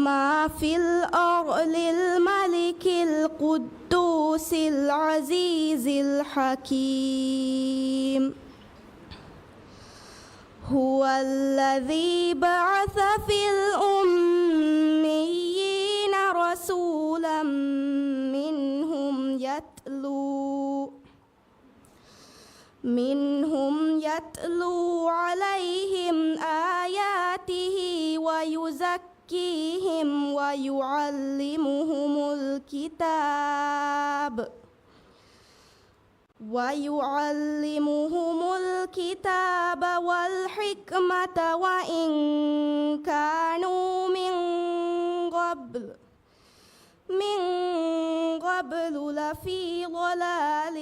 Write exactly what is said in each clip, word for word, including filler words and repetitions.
ما في الأرض الملك القدوس العزيز الحكيم. هو الذي بعث في الأميين رسولا منهم يتلو منهم يتلو عليهم آياته ويزكيهم ويعلمهم الكتاب ويعلمهم الكتاب والحكمة وإن كانوا من قبل من قبل لفي ضلال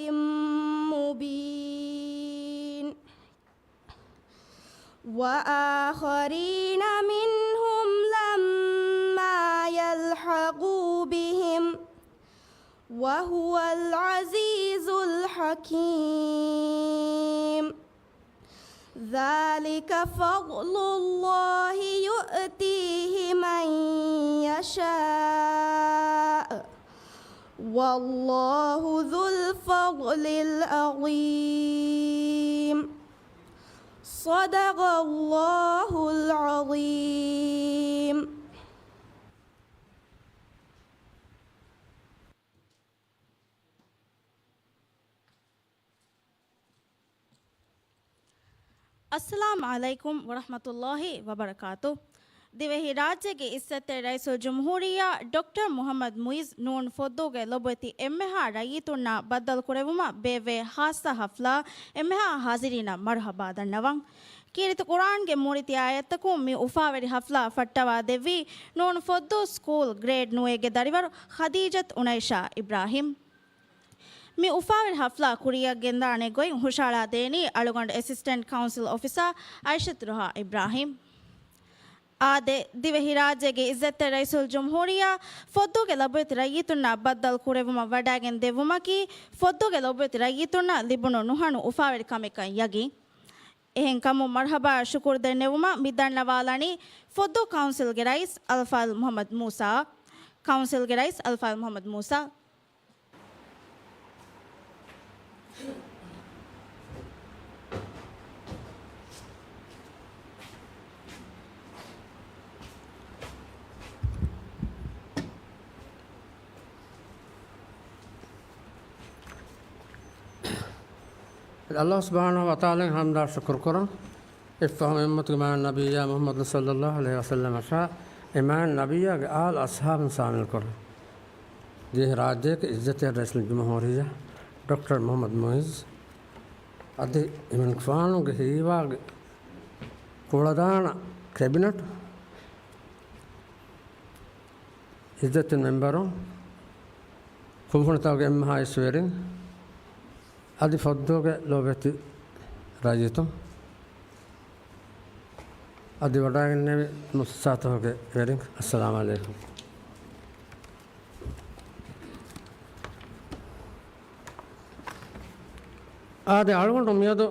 مبين. وآخرين منهم لما يلحقوا بهم وهو العزيز الحكيم. ذلك فضل الله يؤتيه من يشاء والله ذو الفضل العظيم. صدق الله العظيم. އައްސަލާމު ޢަލައިކުމް ވަރަޙްމަތުﷲި ވަބަރަކާތު. ދިވެހި ރާއްޖޭގެ އިއްޒަތްތެރި ރައީސުލްޖުމްހޫރިއްޔާ ޑޮކްޓަރ މުޙައްމަދު މުޢިއްޒު ނޫން ފޮއްދޫގެ ލޮބުވެތި އެންމެހާ ރައްޔިތުންނާ ބައްދަލު ކުރެވުމަށް ބޭއްވޭ ޚާއްޞަ ޙަފްލާ އެންމެހާ ޙާޟިރީނަށް މަރުޙަބާ ދަންނަވަން. ކީރިތި ޤުރްއާންގެ މޫރިތި އާޔަތަކުން މި އުފާވެރި ޙަފްލާ ފައްޓަވާ ދެއްވީ ނޫން ފޮއްދޫ ސްކޫލް ގްރޭޑް ނުވައެއްގެ ދަރިވަރު ޚަދީޖަތު އުނައިޝާ އިބްރާހިމް. މި އުފާވެރި ޙަފްލާ ކުރިއަށް ގެންދާނެ ގޮތް ހުށައަޅާ ދޭނީ އަޅުގަނޑު އެސިސްޓެންޓް ކައުންސިލް އޮފިސާ އައިޝަތު ރުހާ އިބްރާހިމް. އާދެ، ދިވެހިރާއްޖޭގެ އިއްޒަތްތެރި ރައީސުލްޖުމްހޫރިއްޔާ ފޮއްދޫގެ ލޮބުވެތި ރައްޔިތުންނާ ބައްދަލު ކުރެވުމަށް ވަޑައިގެން ދެއްވުމަކީ ފޮއްދޫގެ ލޮބުވެތި ރައްޔިތުންނަށް ލިބުނު ނުހަނު އުފާވެރި ކަމެއްކަން ޔަގީން. އެހެންކަމުން މަރުޙަބާ ޝުކުރު ދެންނެވުމަށް މި ދަންނަވާލަނީ ފޮއްދޫ ކައުންސިލްގެ ރައީސް އަލްފާޟިލް މުޙައްމަދު މޫސާ. ކައުންސިލްގެ ރައީސް އަލްފާޟިލް މުޙައްމަދު މޫސާ. ﷲ ސުބްޙާނަހޫ ވަތަޢާލާއަށް ޙަމްދާ ޝުކުރު ކުރަން. އެއްފަހު އެ އުއްމަތުގެ މާތް ނަބިއްޔާ މުޙައްމަދު ޞައްލައްލާހު ޢަލައިހި ވަސައްލަމަށާ އެ މާތް ނަބިއްޔާގެ އާލު އަޞްޙާބުން ޝާމިލް ކުރަން. ދިވެހިރާއްޖޭގެ އިއްޒަތްތެރި ރައީސުލްޖުމްހޫރިއްޔާ ޑޮކްޓަރ މުޙައްމަދު މުޢިއްޒު އަދި އެމަނިކުފާނުގެ ހީވާގެ ކުޅަދާނަ ކެބިނެޓް، އިއްޒަތްތެރި މެމްބަރުން، ކުންފުނިތަކުގެ އެންމެހާ އިސްވެރިން، އަދި ފޮއްދޫގެ ލޯބިވެތި ރައްޔިތުން، އަދި ވަޑައިގެންނެވި މުއައްސަސާތަކުގެ ވެރިން، އައްސަލާމު ޢަލައިކުމް. އާދެ، އަޅުގަނޑު މިއަދު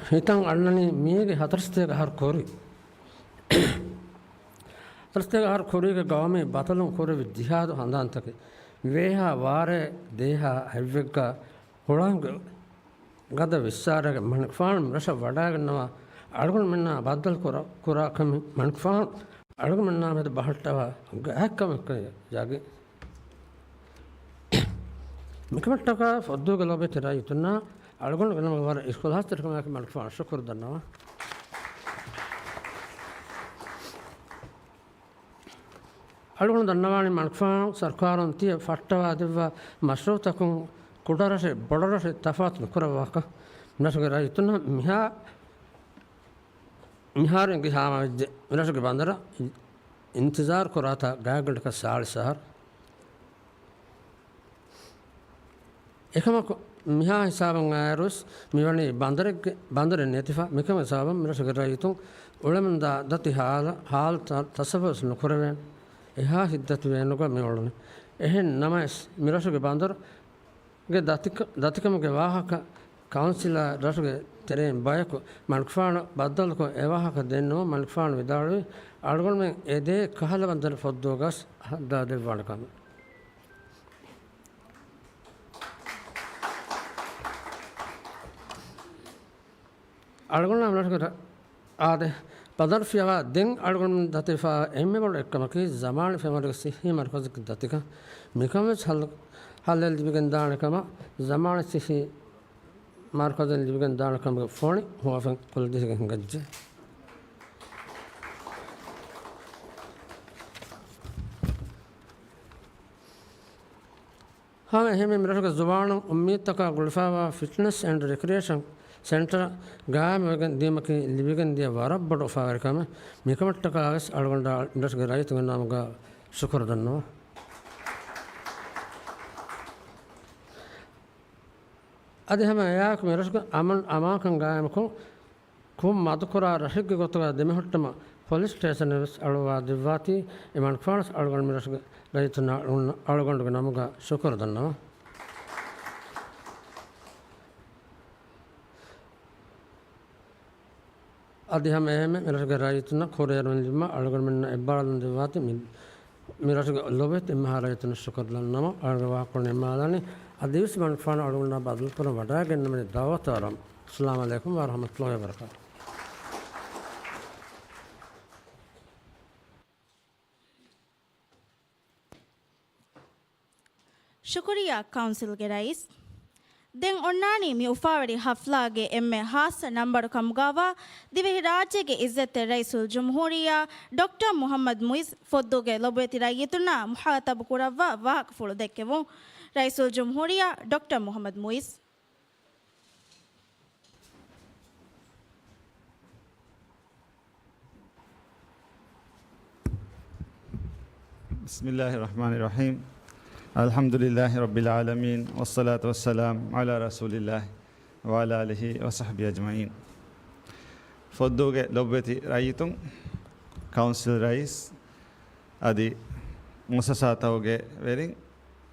ހިތަށް އަންނަނީ މީގެ ހަތަރުސަތޭކަ އަހަރު ކުރި. ހަތަރުސަތޭކަ އަހަރު ކުރީގެ ގައުމީ ބަތަލުން ކުރެވި ޖިހާދު ހަނދާންތަކެއް. ވޭހާ ވާރޭ ދޭހާ ހަތްވެއްގަ ހުޅަނގު ގަދަ ވިއްސާރައިގެން މަނިކުފާނު މިރަށަށް ވަޑައިގަންނަވާ އަޅުގަނޑުމެންނާ ބައްދަލު ކުރާ، ކުރާ ކަމެއް މަނިކުފާނު އަޅުގަނޑުމެންނާ މެދު ބަހައްޓަވާ ގާތްކަމެއްކަން ޔަގީން. މިކަމަށްޓަކާ ފޮއްދޫގެ ލޯބިވެތި ރައްޔިތުންނާ އަޅުގަނޑުގެ ނަމުގަ ވަރަށް އިޚްލާޞްތެރިކަމާއެކު މަނިކުފާނަށް ޝުކުރު ދަންނަވަން. އަޅުގަނޑު ދަންނަވާނީ މަނިކުފާނު ސަރުކާރުން ތިޔަ ފައްޓަވާ ދެއްވާ މަޝްރޫޢުތަކުން ކުޑަރަށެއް ބޮޑަރަށެއް ތަފާތު ނުކުރައްވާކަށް. މިރަށުގެ ރައްޔިތުންނަށް މިހާ މިހާރު އެނގި ހާމަވެއްޖެ. މިރަށުގެ ބަނދަރަށް އިންތިޒާރު ކުރާތާ ގާތްގަނޑަކަށް ސާޅީސް އަހަރު. އެކަމަކު، މިހާ ހިސާބަށް އައިރުވެސް މިވަނީ ބަނދަރެއްގެ، ބަނދަރެއް ނެތިފަ. މިކަމުގެ ސަބަބުން މިރަށުގެ ރައްޔިތުން އުޅެމުންދާ ދަތި ހާލަށް، ހާލު ތަ-، ތަޞައްވަރު ނުކުރެވޭނެ. އެހާ ހިތްދަތި ވޭނުގަ މި އުޅުނީ. އެހެން ނަމަވެސް، މިރަށުގެ ބަނދަރު ގެ ދަތިކަ-، ދަތިކަމުގެ ވާހަކަ ކައުންސިލާ ރަށުގެ ތެރެއިން ބަޔަކު މަނިކުފާނު ބައްދަލުކޮށް އެވާހަކަ ދެންނެވުމުން މަނިކުފާނު ވިދާޅުވީ، އަޅުގަނޑުމެން އެދޭ ކަހަލަ ބަނދަރު ފޮއްދުވުގަސް ހައްދާދެއްވާނެ ކަމަށް. އަޅުގަނޑާ މިރަށުގެ ރަ-، އާދެ، ބަނދަރު ފިޔަވާ ދެން އަޅުގަނޑުމެން ދަތިވެފާ އެންމެ ބޮޑު އެއްކަމަކީ، ޒަމާނީ ފެންވަރުގެ ސިއްހީ މަރުކަޒުގެ ދަތިކަން މިކަމަށް ވެސް ހައްލު، ހައްލެއް ލިބިގެން ދާނެ ކަމަށް، ޒަމާނީ ސިއްހީ މަރުކަޒެއް ލިބިގެން ދާނެ ކަމުގެ ފޮނި ހުވަފެން ކުޅަދިހައިގެން ހިނގައްޖެ. ހަމަ އެހެންމެ މިރަށުގެ ޒުވާނުން އުއްމީދުތަކާ ގުޅިފައިވާ ފިޓްނަސް އެންޑް ރެކްރިއޭޝަން ސެންޓަރ ގާއިމުވެގެން ދިޔުމަކީ ލިބިގެން ދިޔަ ވަރަށް ބޮޑު އުފާވެރިކަމެއް. މިކަމަށްޓަކާ ވެސް އަޅުގަނޑާ މިރަށުގެ ރައްޔިތުންގެ ނަމުގަ ޝުކުރު ދަންނަވަން. އަދި ހަމަ އެއާއެކު މިރަށުގެ އަމަން އަމާކަން ގާއިމުކޮށް، ކުށް މަދުކުރާ ރަށެއްގެ ގޮތުގަ ދެމިހުއްޓުމަށް ޕޮލިސް ސްޓޭޝަނެއް ވެސް އަޅުއްވާ ދެއްވާތީ، އެމަނިކުފާނު ވެސް އަޅުގަނޑު މިރަށުގެ ރައްޔިތުންނާ އަޅު-، އަޅުގަނޑުގެ ނަމުގަ ޝުކުރު ދަންނަވަން. އަދި ހަމަ އެހެންމެ މިރަށުގެ ރައްޔިތުންނަށް ކުރިއެރުން ލިބުމަށް އަޅުގަނޑުމެންނަށް އެއްބާރުލުން ދެއްވާތީ މި-، މިރަށުގެ ލޮބުވެތި އެންމެހާ ރައްޔިތުންނަށް ޝުކުރު ދަންނަވަން. އަޅުގަނޑު ވާހަކަކޮޅު ނިންމާލާނީ އަދިވެސް މަނިކުފާނު އަޅުގަނޑާ ބައްދަލުކުރަން ވަޑައިގެންނަވަނީ ދައުވަތު އަރަން. އައްސަލާމު ޢަލައިކުމް ވަރަޙްމަތުﷲި ވަބަރަކާތުހު. ޝުކުރިއްޔާ ކައުންސިލްގެ ރައީސް. ދެން އޮންނާނީ މި އުފާވެރި ހަފްލާގެ އެންމެ ހާއްސަ ނަންބަރު ކަމުގަވާ ދިވެހިރާއްޖޭގެ އިއްޒަތްތެރި ރައީސުލްޖުމްހޫރިއްޔާ ޑޮކްޓަރ މުޙައްމަދު މުޢިއްޒު ފޮއްދޫގެ ލޮބުވެތި ރައްޔިތުންނާ މުޚާތަބު ކުރައްވާ ވާހަކަފުޅު ދެއްކެވުން. ރައީސުލްޖުމްހޫރިއްޔާ ޑޮކްޓަރ މުޙައްމަދު މުޢިއްޒު. بسم الله الرحمن الرحيم. الحمد لله رب العالمين، والصلاة والسلام على رسول الله وعلى آله وصحبه أجمعين. ފޮއްދޫގެ ލޮބުވެތި ރައްޔިތުން، ކައުންސިލް ރައީސް، އަދި މުއައްސަސާތަކުގެ ވެރިން،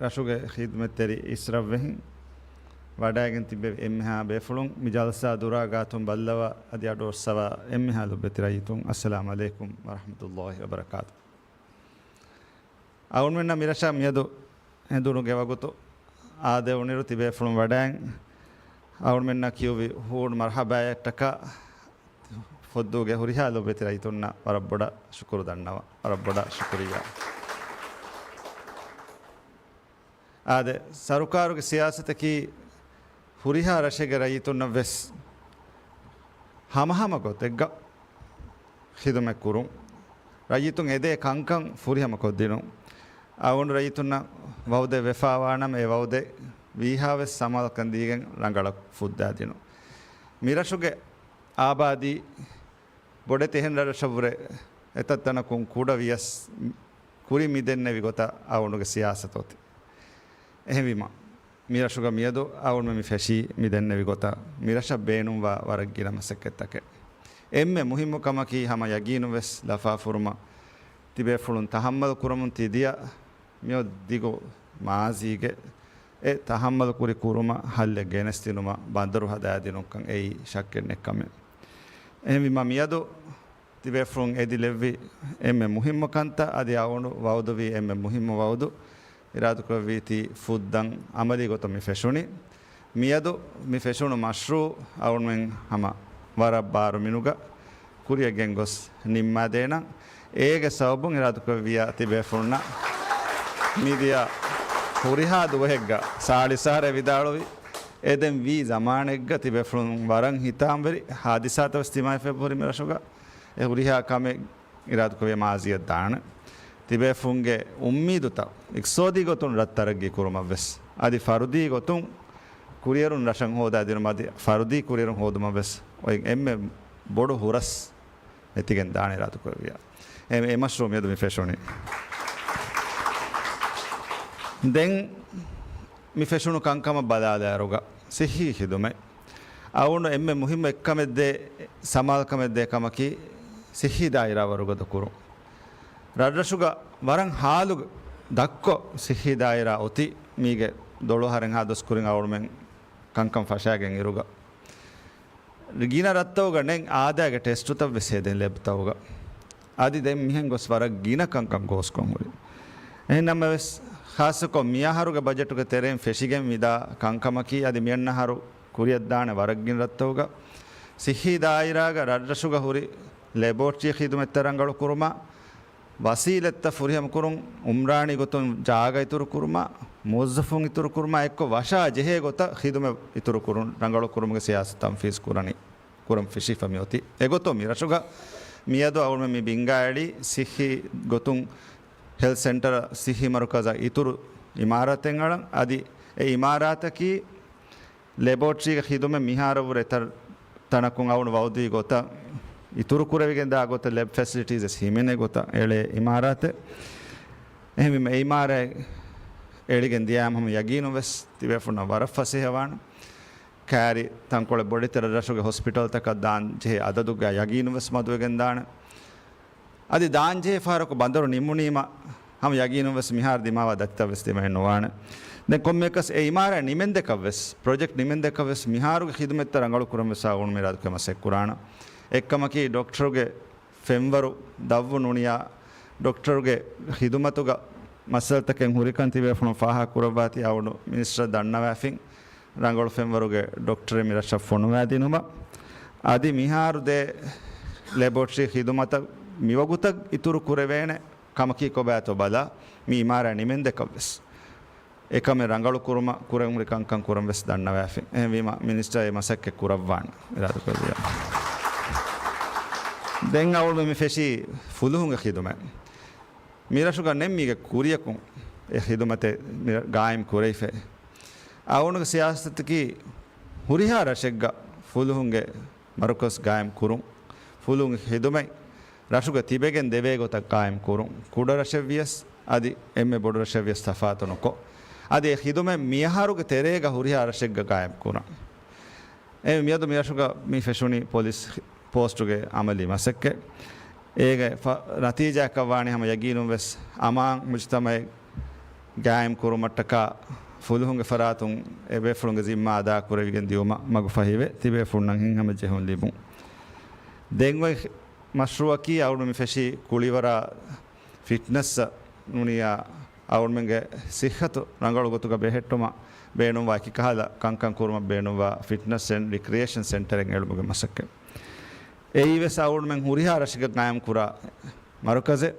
ރަށުގެ ޚިދުމަތްތެރި އިސްރަށްވެހިން، ވަޑައިގެން ތިއްބެވި އެންމެހާ ބޭފުޅުން، މި ޖަލްސާ ދުރާ ގާތުން ބައްލަވާ އަދި އަޑުއޮއްސަވާ އެންމެހާ ލޮބުވެތި ރައްޔިތުން، އައްސަލާމު ޢަލައިކުމް ވަރަޙްމަތުﷲި ވަބަރަކާތުހު. އަޅުގަނޑުމެންނަށް މިރަށަށް މިއަދު ހެނދުނުގެ ވަގުތު އާދެވުނުއިރު ތިބޭފުޅުން ވަޑައިން އަޅުގަނޑުމެންނަށް ކިޔުއްވި ހޫނު މަރުޙަބާޔަށްޓަކާ ފޮއްދޫގެ ހުރިހާ ލޮބުވެތި ރައްޔިތުންނަށް ވަރަށް ބޮޑަށް ޝުކުރު ދަންނަވަން. ވަރަށް ބޮޑަށް ޝުކުރިއްޔާ. އާދެ، ސަރުކާރުގެ ސިޔާސަތަކީ ހުރިހާ ރަށެއްގެ ރައްޔިތުންނަށް ވެސް ހަމަހަމަ ގޮތެއްގަ ޚިދުމަތް ކުރުން، ރައްޔިތުން އެދޭ ކަންކަން ފުރިހަމަ ކޮށްދިނުން، އަޅުގަނޑު ރައްޔިތުންނަށް ވައުދެއް ވެފާވާނަމަ، އެ ވައުދެއް ވީހާވެސް ސަމާލުކަން ދީގެން ރަނގަޅަށް ފުއްދާދިނުން. މިރަށުގެ އާބާދީ ބޮޑެތި އެހެން ރަށްރަށަށްވުރެ އެތައް ތަނަކުން ކުޑަ ވިޔަސް، ކުރިން މި ދެންނެވި ގޮތަށް އަޅުގަނޑުގެ ސިޔާސަތު އޮތީ. އެހެންވީމަ، މި ރަށުގަ މިއަދު އަޅުގަނޑުމެން މި ފެށީ މި ދެންނެވި ގޮތަށް، މި ރަށަށް ބޭނުންވާ ވަރަށް ގިނަ މަސައްކަތްތަކެއް. އެންމެ މުހިއްމު ކަމަކީ، ހަމަ ޔަގީނުން ވެސް ލަފާފުރުމަށް ތިބޭފުޅުން ތަޙައްމަލު ކުރަމުން ތި ދިޔަ މިއޮތް ދިގު މާޒީގެ އެ ތަޙައްމަލު ކުރި ކުރުމަށް ހައްލެއް ގެނެސްދިނުމަށް ބަނދަރު ހަދާދިނުންކަން އެއީ ޝައްކެއް ނެތް ކަމެއް. އެހެންވީމަ، މިއަދު ތިބޭފުޅުން އެދިލެއްވި އެންމެ މުހިއްމު ކަންތައް، އަދި އަޅުގަނޑު ވައުދުވި އެންމެ މުހިއްމު ވައުދު، އިރާދަކުރެއްވީތީ ފުއްދަން އަމަލީ ގޮތުން މި ފެށުނީ. މިއަދު މި ފެށުނު މަޝްރޫޢު އަޅުގަނޑުމެން ހަމަ ވަރަށް ބާރު މިނުގަ ކުރިއަށް ގެންގޮސް ނިންމާދޭނަން. އޭގެ ސަބަބުން އިރާދަކުރެއްވިއްޔާ ތިބޭފުޅުންނަށް މިދިޔަ ހުރިހާ ދުވަހެއްގަ ސާޅީސް އަހަރެއް ވިދާޅުވި، އެ ދެން ވީ ޒަމާނެއްގަ ތިބޭފުޅުން ވަރަށް ހިތާމަވެރި ހާދިސާތައް ވެސް ދިމާވެފައި ހުރި މި ރަށުގަ. އެ ހުރިހާ ކަމެއް އިރާދަކުރެއްވިޔާ މާޒީއަށް ދާނެ. ތިބޭފުޅުންގެ އުއްމީދުތައް އިޤްތިޞާދީ ގޮތުން ރަށް ތަރައްގީ ކުރުމަށްވެސް، އަދި ފަރުދީ ގޮތުން ކުރިއެރުން ރަށަށް ހޯދާދިނުމަށް، އަދި ފަރުދީ ކުރިއެރުން ހޯދުމަށްވެސް އޮތް އެންމެ ބޮޑު ހުރަސް ނެތިގެން ދާނެ އިރާދަކުރެއްވިޔާ. އެ، އެ މަޝްރޫޢު މިއަދު މި ފެށުނީ. ދެން މި ފެށުނު ކަންކަމަށް ބަލާލާއިރުގަ ސިއްހީ ޚިދުމަތް އަޅުގަނޑު އެންމެ މުހިއްމު އެއްކަމެއްދޭ، ސަމާލުކަމެއްދޭ ކަމަކީ، ސިއްހީ ދާއިރާ ވަރުގަދަ ކުރުން. ރަށްރަށުގަ ވަރަށް ހާލު ދަށްކޮށް ސިއްހީ ދާއިރާ އޮތީ، މީގެ ދޮޅު އަހަރެއްހާ ދުވަސް ކުރިން އަޅުގަނޑުމެން ކަންކަން ފަށާގެން އިރުގަ. ގިނަ ރަށްތަކުގަ ނެތް އާދައިގެ ޓެސްޓުތައް ވެސް ހެދެން ލެބްތަކުގަ. އަދި ދެން މިހެން ގޮސް ވަރަށް ގިނަ ކަންކަން ގޯސްކޮށް ހުރި. އެހެން ނަމަވެސް، ޚާއްޞަކޮށް މިއަހަރުގެ ބަޖެޓުގެ ތެރެއިން ފެށިގެން މިދާ ކަންކަމަކީ، އަދި މިއަންނަ އަހަރު ކުރިއަށްދާނެ ވަރަށް ގިނަ ރަށްތަކުގަ ޞިއްޙީ ދާއިރާގަ ރަށްރަށުގަ ހުރި ލެބޯޓްރީ ޚިދުމަތްތައް ރަނގަޅު ކުރުމާ، ވަސީލަތްތައް ފުރިހަމަކުރުން، އުމްރާނީ ގޮތުން ޖާގަ އިތުރުކުރުމާ، މުވައްޒަފުން އިތުރުކުރުމާ އެއްކޮށް ވަށާ ޖެހޭ ގޮތަށް ޚިދުމަތް އިތުރުކުރުން، ރަނގަޅުކުރުމުގެ ސިޔާސަތު ތަންފީޒު ކުރަނީ، ކުރަން ފެށިފަ މިއޮތީ. އެގޮތުން މިރަށުގަ މިއަދު އަޅުގަނޑުމެން މި ބިންގާ އެޅީ ޞިއްޙީ ގޮތުން ހެލްތް ސެންޓަރ، ޞިއްޙީ މަރުކަޒަށް އިތުރު އިމާރާތެއް އަޅަން. އަދި އެ އިމާރާތަކީ ލެބޯޓްރީގެ ޚިދުމަތް މިހާރަށްވުރެ އެތައް ތަނަކުން އަޅުގަނޑު ވައުދުވި ގޮތަށް، އިތުރު ކުރެވިގެން ދާ ގޮތަށް ލެބް ފެސިލިޓީސް ވެސް ހިމެނޭ ގޮތަށް އެޅޭ އިމާރާތެއް. އެހެންވީމަ އެ އިމާރާތް އެޅިގެން ދިޔައިމަ ހަމަ ޔަގީނުން ވެސް ތިބޭފުޅުންނަށް ވަރަށް ފަސޭހަވާނެ. ކައިރި ތަންކޮޅެއް ބޮޑެތި ރަށްރަށުގެ ހޮސްޕިޓަލްތަކަށް ދާން ޖެހޭ އަދަދުގައި ޔަގީނުން ވެސް މަދުވެގެން ދާނެ. އަދި ދާންޖެހޭ ފަހަރަކު ބަނދަރު ނިމުނީމަ ހަމަ ޔަގީނުން ވެސް މިހާރު ދިމާވާ ދަތިތައް ވެސް ދިމައެއް ނުވާނެ. ދެން ކޮންމެއަކަސް އެ އިމާރާތް ނިމެންދެކަށް ވެސް، ޕްރޮޖެކްޓް ނިމެންދެކަށް ވެސް މިހާރުގެ ޚިދުމަތްތައް ރަނގަޅު ކުރަން ވެސް އަޅުގަނޑު މި އިރާދަކޮށް މަސައްކަތް ކުރާނަ. އެއްކަމަކީ ޑޮކްޓަރުގެ ފެންވަރު ދަށްވުން ނޫނިއްޔާ، ޑޮކްޓަރުގެ ޚިދުމަތުގަ މައްސަލަތަކެއް ހުރިކަން ތިބޭފުޅުން ފާހަގަ ކުރައްވާތީ އަޅުގަނޑު މިނިސްޓަރ ދަންނަވާފިން. ރަނގަޅު ފެންވަރުގެ ޑޮކްޓަރެއް މި ރަށަށް ފޮނުވާދިނުމަށް، އަދި މިހާރު ދޭ ލެބޯޓްރީ ޚިދުމަތަށް މިވަގުތަށް އިތުރު ކުރެވޭނެ ކަމަކީ ކޮބާތޯ ބަލާ، މި އިމާރާތް ނިމެންދެކަށް ވެސް އެކަމެއް ރަނގަޅު ކުރުމަށް ކުރެވުނު ކަންކަން ކުރަން ވެސް ދަންނަވާފި. އެހެންވީމަ މިނިސްޓަރ އެ މަސައްކަތް ކުރައްވާން އިރާދަކުރެއްވިއްޔާ. ދެން އަޅުގަނޑު މި ފެށީ ފުލުހުންގެ ޚިދުމަތް. މިރަށުގަ ނެތް މީގެ ކުރިޔަކުން އެ ޚިދުމަތެއް މި ގާއިމް ކުރެވިފައި. އަޅުގަނޑުގެ ސިޔާސަތަކީ ހުރިހާ ރަށެއްގަ ފުލުހުންގެ މަރުކަޒް ގާއިމް ކުރުން، ފުލުހުންގެ ޚިދުމަތް ރަށުގަ ތިބެގެން ދެވޭ ގޮތަށް ގާއިމް ކުރުން، ކުޑަ ރަށެއް ވިޔަސް އަދި އެންމެ ބޮޑު ރަށެއް ވިޔަސް ތަފާތު ނުކޮށް، އަދި އެ ޚިދުމަތް މިއަހަރުގެ ތެރޭގަ ހުރިހާ ރަށެއްގަ ގާއިމް ކުރަން. އެ މިއަދު މިރަށުގަ މި ފެށުނީ ޕޮލިސް ޕޯސްޓުގެ އަމަލީ މަސައްކަތް. އޭގެ ފަ-، ނަތީޖާއަކަށް ވާނީ ހަމަ ޔަގީނުން ވެސް އަމާން މުޖުތަމައެއް ގާއިމް ކުރުމަށްޓަކާ ފުލުހުންގެ ފަރާތުން އެބޭފުޅުންގެ ޒިންމާ އަދާ ކުރެވިގެން ދިއުމަށް މަގު ފަހިވެ، ތިބޭފުޅުންނަށް ހިތްހަމަ ޖެހުން ލިބުން. ދެން އޮތް މަޝްރޫއަކީ އަޅުގަނޑު މި ފެށީ ކުޅިވަރާ ފިޓްނަސް ނޫނިއްޔާ އަޅުގަނޑުމެންގެ ސިއްހަތު ރަނގަޅު ގޮތުގަ ބެހެއްޓުމަށް ބޭނުންވާ އެކި ކަހަލަ ކަންކަން ކުރުމަށް ބޭނުންވާ ފިޓްނަސް އެންޑް ރިކްރިއޭޝަން ސެންޓަރެއް އެޅުމުގެ މަސައްކަތް. އެއީ ވެސް އަޅުގަނޑުމެން ހުރިހާ ރަށެއްގަ ގާއިމް ކުރާ މަރުކަޒެއް.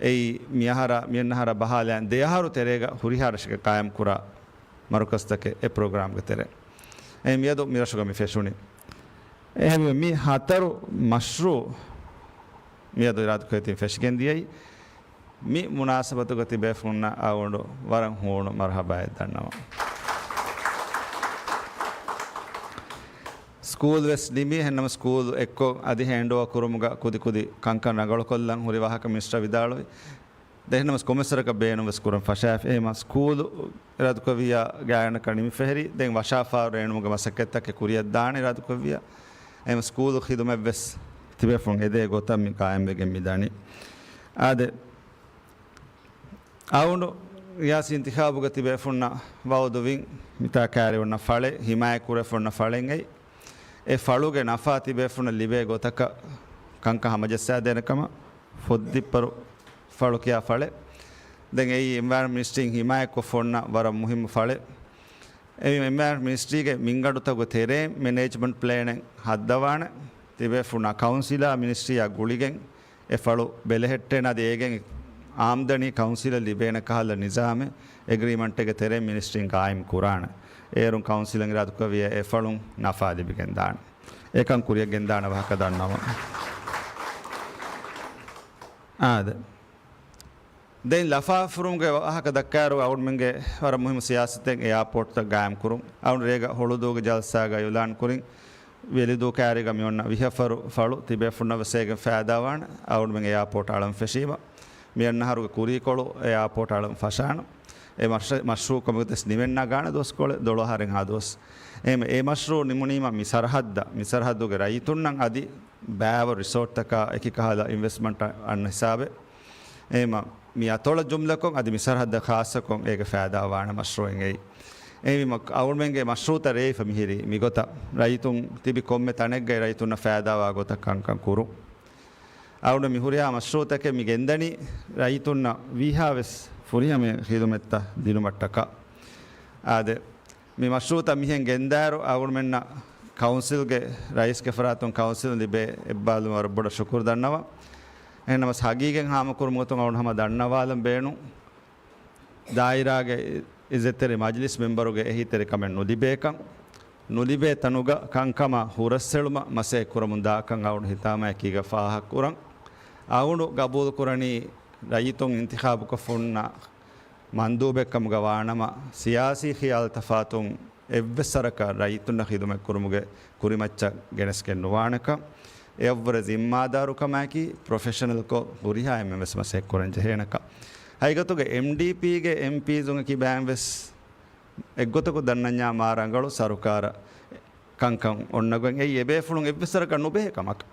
އެއީ މިއަހަރާ، މިއަންނަހަރާ ބަހާލައިން ދެއަހަރު ތެރޭގަ ހުރިހާ ރަށެއްގަ ގާއިމް ކުރާ މަރުކަޒްތަކެއް އެ ޕްރޮގްރާމްގެ ތެރޭ. އެ މިއަދު މިރަށުގަ މި ފެށުނީ. އެހެންވެ މި ހަތަރު މަޝްރޫއު މިއަދު އިރާދަކުރެއްވި ފެށިގެން ދިޔައީ. މި މުނާސަބަތުގަ ތިބޭފުޅުންނަށް އަޅުގަނޑު ވަރަށް ހޫނު މަރުހަބާއެއް ދަންނަވަން. ސްކޫލް ވެސް ނިމި، އެހެންނަމަ ސްކޫލް އެއްކޮށް އަދި ހޭންޑްއޯވާ ކުރުމުގަ ކުދި ކުދި ކަންކަން ރަނގަޅުކޮށްލަން ހުރި ވާހަކަ މިނިސްޓަރ ވިދާޅުވި. ދެން ހަމަ ކޮމެސަރަކަށް ބޭނުން ވެސް ކުރަން ފަށާފި. އެހެމަ ސްކޫލު އިރާދަކުރެއްވިއްޔާ ގާތްގަނޑަކަށް ނިމިފަހެރި، ދެން ވަށާފާރު ރޭނުމުގެ މަސައްކަތްތަކެއް ކުރިއަށްދާނެ އިރާދަކުރެއްވިއްޔާ. އެހެމަ ސްކޫލު ޚިދުމަތް ވެސް ތިބޭފުޅުން އެދޭ ގޮތަށް މި ގާއިމްވެގެން މިދަނީ. އާދެ، އަޅުގަނޑު ރިޔާސީ އިންތިޚާބުގަ ތިބޭފުޅުންނަށް ވައުދުވިން، މިތާ ކައިރި އޮންނަ ފަޅެއް، ހިމާޔަތް ކުރެފަ އޮންނަ ފަޅެއް އެއީ. އެ ފަޅުގެ ނަފާ ތިބޭފުޅުންނަށް ލިބޭ ގޮތަކަށް ކަންކަން ހަމަޖައްސާދޭނެ ކަމަށް ފޮއްދިއްޕަރު ފަޅު ކިޔާ ފަޅެއް. ދެން އެއީ އެންވަޔަރަންމަންޓް މިނިސްޓްރީން ހިމާޔަތްކޮށްފަ އޮންނަ ވަރަށް މުހިއްމު ފަޅެއް. އެ އެންވަޔަރަންމަންޓް މިނިސްޓްރީގެ މިންގަނޑުތަކުގެ ތެރޭ މެނޭޖްމަންޓް ޕްލޭނެއް ހައްދަވާނެ. ތިބޭފުޅުންނާ ކައުންސިލާ މިނިސްޓްރީއާ ގުޅިގެން އެ ފަޅު ބެލެހެއްޓޭނެ އަދި އޭގެން އާމްދަނީ ކައުންސިލަށް ލިބޭނެ ކަހަލަ ނިޒާމެއް އެގްރީމަންޓެއްގެ ތެރެއިން މިނިސްޓްރީން ގާއިމް ކުރާނެ. އޭރުން ކައުންސިލުން އިރާދަކުރެއްވިއްޔާ އެ ފަޅުން ނަފާ ލިބިގެންދާނެ. އެކަން ކުރިއަށް ގެންދާނެ ވާހަކަ ދަންނަވަން. އާދެ. ދެން ލަފާފުރުމުގެ ވާހަކަ ދައްކާއިރު އަޅުގަނޑުމެންގެ ވަރަށް މުހިއްމު ސިޔާސަތެއް އެއާޕޯޓްތައް ގާއިމް ކުރުން. އަޅުގަނޑު ރޭގަ ހޮޅުދޫގެ ޖަލްސާގަ އިއުލާން ކުރިން. ވެލިދޫ ކައިރީގަ މި އޮންނަ ވިހަ ފަރު ފަޅު ތިބޭފުޅުންނަށް ވެސް އޭގެން ފައިދާވާނެ. އަޅުގަނޑުމެން އެއާޕޯޓް އަޅަން ފެށީމަ، މި އަންނަ އަހަރުގެ ކުރީކޮޅު އެއާޕޯޓް އަޅަން ފަށާނަ. އެ މަޝް-، މަޝްރޫއު ކޮންމެ ގޮތެއް ނިމެން ނަގާނެ ދުވަސްކޮޅެއް ދޮޅަހަ އަހަރެއްހާ ދުވަސް. އެހެން އެ މަޝްރޫއު ނިމުނީމަ މި ސަރަހައްދަށް، މި ސަރަހައްދުގެ ރައްޔިތުންނަށް އަދި ބައިވަރު ރިސޯޓްތަކާ އެކި ކަހަލަ އިންވެސްޓްމަންޓް އަންނަ ހިސާބެއް. އެހެމަ މި އަތޮޅަށް ޖުމްލަކޮށް އަދި މި ސަރަހައްދަށް ޚާއްޞަކޮށް އޭގެ ފައިދާ ވާނެ މަޝްރޫއެއް އެއީ. އެހެންވީމަ، އަޅުމެންގެ މަޝްރޫޢުތައް ރޭވިފަ މިހިރީ މިގޮތަށް، ރައްޔިތުން ތިބި ކޮންމެ ތަނެއްގައި ރައްޔިތުންނަށް ފައިދާވާ ގޮތަށް ކަންކަން ކުރުން. އަޅުގަނޑު މި ހުރިހާ މަޝްރޫޢުތަކެއް މި ގެންދަނީ ރައްޔިތުންނަށް ވީހާވެސް ފުރިހަމަ ޚިދުމަތްތައް ދިނުމަށްޓަކާ. އާދެ، މި މަޝްރޫޢުތައް މިހެން ގެންދާއިރު، އަޅުގަނޑުމެންނަށް ކައުންސިލްގެ ރައީސްގެ ފަރާތުން ކައުންސިލުން ލިބޭ އެއްބާލުމަށް ވަރަށް ބޮޑަށް ޝުކުރު ދަންނަވަން. އެހެންނަމަވެސް، ހަގީގަތް ހާމަކުރުމުގެ ގޮތުން އަޅުގަނޑު ހަމަ ދަންނަވާލަން ބޭނުން. ދާއިރާގެ އިއްޒަތްތެރި މަޖިލިސް މެމްބަރުގެ އެހީތެރިކަމެއް ނުލިބޭކަން، ނުލިބޭ ތަނުގަ ކަންކަމާ ހުރަސްއެޅުމަށް މަސައްކަތް ކުރަމުން ދާކަން އަޅުގަނޑު ހިތާމައަކީގަ ފާހަގަކުރަން. އަޅުގަނޑު ގަބޫލުކުރަނީ ރައްޔިތުން އިންތިޚާބުކޮށްފަ ހުންނަ މަންދޫބެއް ކަމުގަ ވާނަމަ، ސިޔާސީ ޚިޔާލު ތަފާތުން އެއްވެސް ވަރަކަށް ރައްޔިތުންނަށް ޚިދުމަތް ކުރުމުގެ ކުރިމައްޗަށް ގެނެސްގެން ނުވާނެކަން، އެއަށްވުރެ ޒިންމާދާރުކަމާއެކީ ޕްރޮފެޝަނަލްކޮށް ހުރިހާ އެންމެން ވެސް މަސައްކަތް ކުރަން ޖެހޭނެކަން. ހަގީގަތުގަ އެމްޑީޕީގެ އެމްޕީޒުންގެ ކިބައިން ވެސް އެއްގޮތަކު ދަންނަންޏާ މާ ރަނގަޅު ސަރުކާރަށް ކަންކަން އޮންނަގޮތް އެއީ އެބޭފުޅުން އެއްވެސް ވަރަކަށް ނުބެހޭ ކަމަކަށް.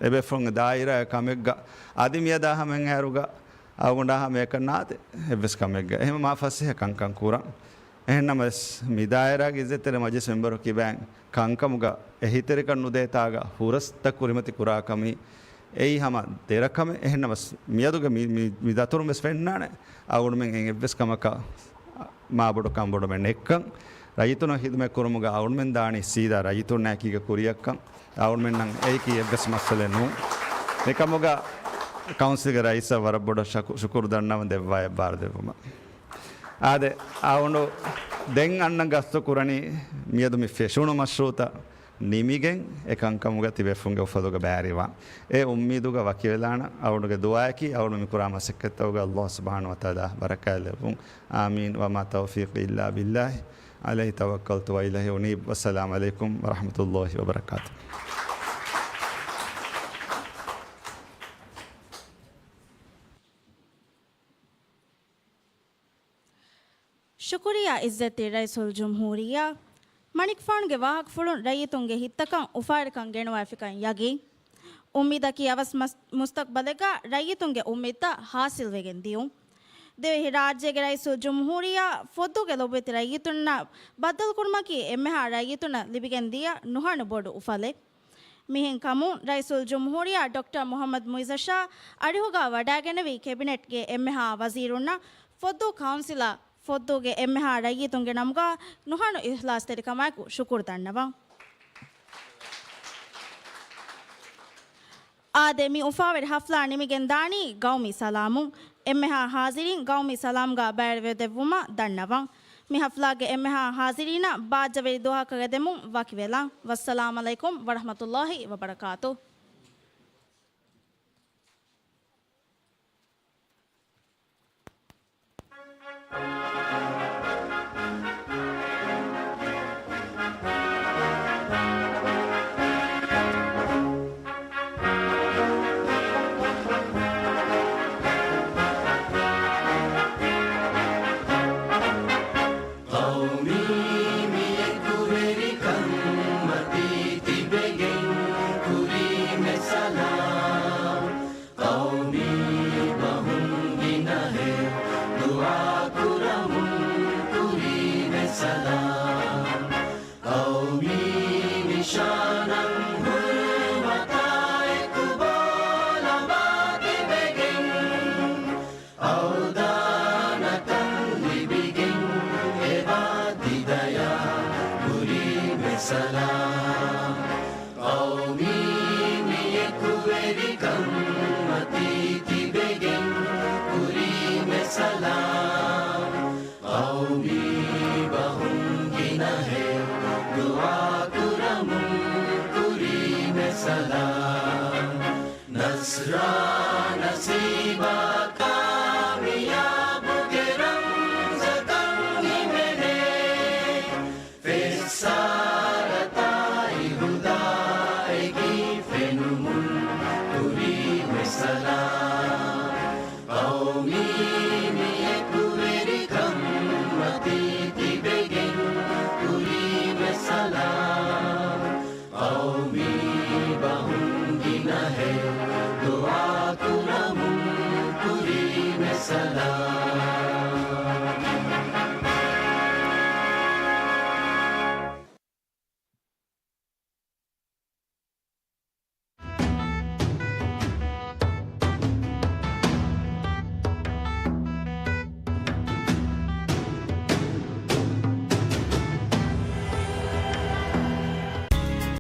އެބޭފުޅުންގެ ދާއިރާއެއް ކަމެއްގަ އަދި މިއަދާ ހަމައެއްހާއިރުގަ އަޅުގަނޑާ ހަމައެކަން ނާދޭ އެއްވެސް ކަމެއްގަ. އެހެން މާ ފަސޭހަ ކަންކަން ކުރަން. އެހެންނަމަވެސް، މި ދާއިރާގެ އިއްޒަތްތެރި މަޖިލިސް މެމްބަރު ކިބައިން ކަންކަމުގަ އެހީތެރިކަން ނުދޭތާގަ ހުރަސްތައް ކުރިމަތި ކުރާކަމީ އެއީ ހަމަ ދެރަކަމެއް. އެހެންނަމަވެސް، މިއަދުގެ މި، މި، މި ދަތުރުން ވެސް ފެންނާނެ އަޅުގަނޑުމެން އެއްވެސް ކަމަކަށް މާބޮޑު ކަންބޮޑުމެއް ނެތްކަން. ރައްޔިތުންނަށް ޚިދުމަތް ކުރުމުގަ އަޅުގަނޑުމެން ދާނީ ސީދާ ރައްޔިތުންނާއެކީގަ ކުރިއަށްކަން. އަޅުގަނޑުމެންނަށް އެއީކީ އެއްވެސް މައްސަލައެއް ނޫން. މިކަމުގަ ކައުންސިލްގެ ރައީސަށް ވަރަށް ބޮޑަށް ޝަކު-، ޝުކުރު ދަންނަވަން ދެއްވާ އެއްބާރު ދެއްވުމަށް. އާދެ، އަޅުގަނޑު ދެން އަންނަން ގަސްތު ކުރަނީ މިއަދު މި ފެށުނު މަޝްރޫޢުތައް ނިމިގެން އެ ކަންކަމުގަ ތިބޭފުޅުންގެ އުފަލުގަ ބައިވެރިވާން. އެ އުއްމީދުގަ ވަކިވެލާނަން. އަޅުގަނޑުގެ ދުޢާއަކީ އަޅުގަނޑު މި ކުރާ މަސައްކަތްތަކުގަ ﷲ ސުބްޙާނަހޫ ވަތަޢާލާ ބަރަކާތް ލެއްވުން. އާމީން. ވަމާ ތައުފީޤީ އިއްލާ ބިއްލާހި ޢަލައިހި ތަވައްކަލްތު ވައިލައިހި އުނީބް. ވައްސަލާމް ޢަލައިކުމް ވަރަޙްމަތުﷲި ވަބަރަކާތުހު. ޝުކުރިއްޔާ އިއްޒަތްތެރި ރައީސުލްޖުމްހޫރިއްޔާ. މަނިކުފާނުގެ ވާހަކަފުޅުން ރައްޔިތުންގެ ހިތްތަކަށް އުފާވެރިކަން ގެނުވައިފިކަން ޔަގީން. އުއްމީދަކީ އަވަސް މަސް-، މުސްތަޤްބަލެއްގަ ރައްޔިތުންގެ އުއްމީދުތައް ޙާޞިލްވެގެން ދިޔުން. ދިވެހިރާއްޖޭގެ ރައީސުލްޖުމްހޫރިއްޔާ ފޮއްދޫގެ ލޮބުވެތި ރައްޔިތުންނާ ބައްދަލުކުރުމަކީ އެންމެހާ ރައްޔިތުންނަށް ލިބިގެން ދިޔަ ނުހަނު ބޮޑު އުފަލެއް. މިހެން ކަމުން ރައީސުލްޖުމްހޫރިއްޔާ ޑޮކްޓަރ މުޙައްމަދު މުޢިއްޒަށާ އަރިހުގަ ވަޑައިގެނެވި ކެބިނެޓްގެ އެންމެހާ ވަޒީރުންނަށް ފޮއްދޫ ކައުންސިލާ ފޮއްދޫގެ އެންމެހާ ރައްޔިތުންގެ ނަމުގަ ނުހަނު އިޚްލާޞްތެރިކަމާއެކު ޝުކުރު ދަންނަވަން. އާދެ، މި އުފާވެރި ޙަފްލާ ނިމިގެން ދާނީ ގައުމީ ސަލާމުން. އެންމެހާ ޙާޟިރީން ގައުމީ ސަލާމްގަ ބައިވެރިވެދެއްވުމަށް ދަންނަވަން. މި ޙަފްލާގެ އެންމެހާ ޙާޟިރީނަށް ބާއްޖަވެރި ދުވަހަކަށް އެދެމުން ވަކިވެލަން. ވައްސަލާމް ޢަލައިކުމް ވަރަޙްމަތުﷲި ވަބަރަކާތުހު. ޤައުމީ މިއެކުވެރިކަން މަތީ ތިބެގެން ކުރީމެ ސަލާމް. ޤައުމީ ބަހުން ގިނަހެއް ދުޢާކުރަމުން ކުރީމެ ސަލާމް. ޤައުމީ ނިޝާނަށް ހުރުމަތާއެކު ބޯލަމާ ތިބެގެން އަވްދާނަކަން ލިބިގެން އެބާ ދިދަޔާ ކުރީމެ ސަލާމް. ޤައުމީ މިއެކުވެރިކަން މަތީ ތިބެގެން ކުރީމެ ސަލާމް. ޤައުމީ ބަހުން ގިނަހެއް ދުޢާކުރަމުން ކުރީމެ ސަލާމް. ނަޞްރާ ނަސީބާ ކާމިޔާބުގެ ރަމްޒަކަށް ހިމެނޭ. ފެއްސާރަތާއި ހުދާއެކީ ފެނުމުން ކުރީމެ ސަލާމް. ޤައުމީ މިއެކުވެރިކަން މަތީ ތިބެގެން ކުރީމެ ސަލާމް. ޤައުމީ ބަހުން ގިނަހެއް ދުޢާކުރަމުން ކުރީމެ ސަލާމް.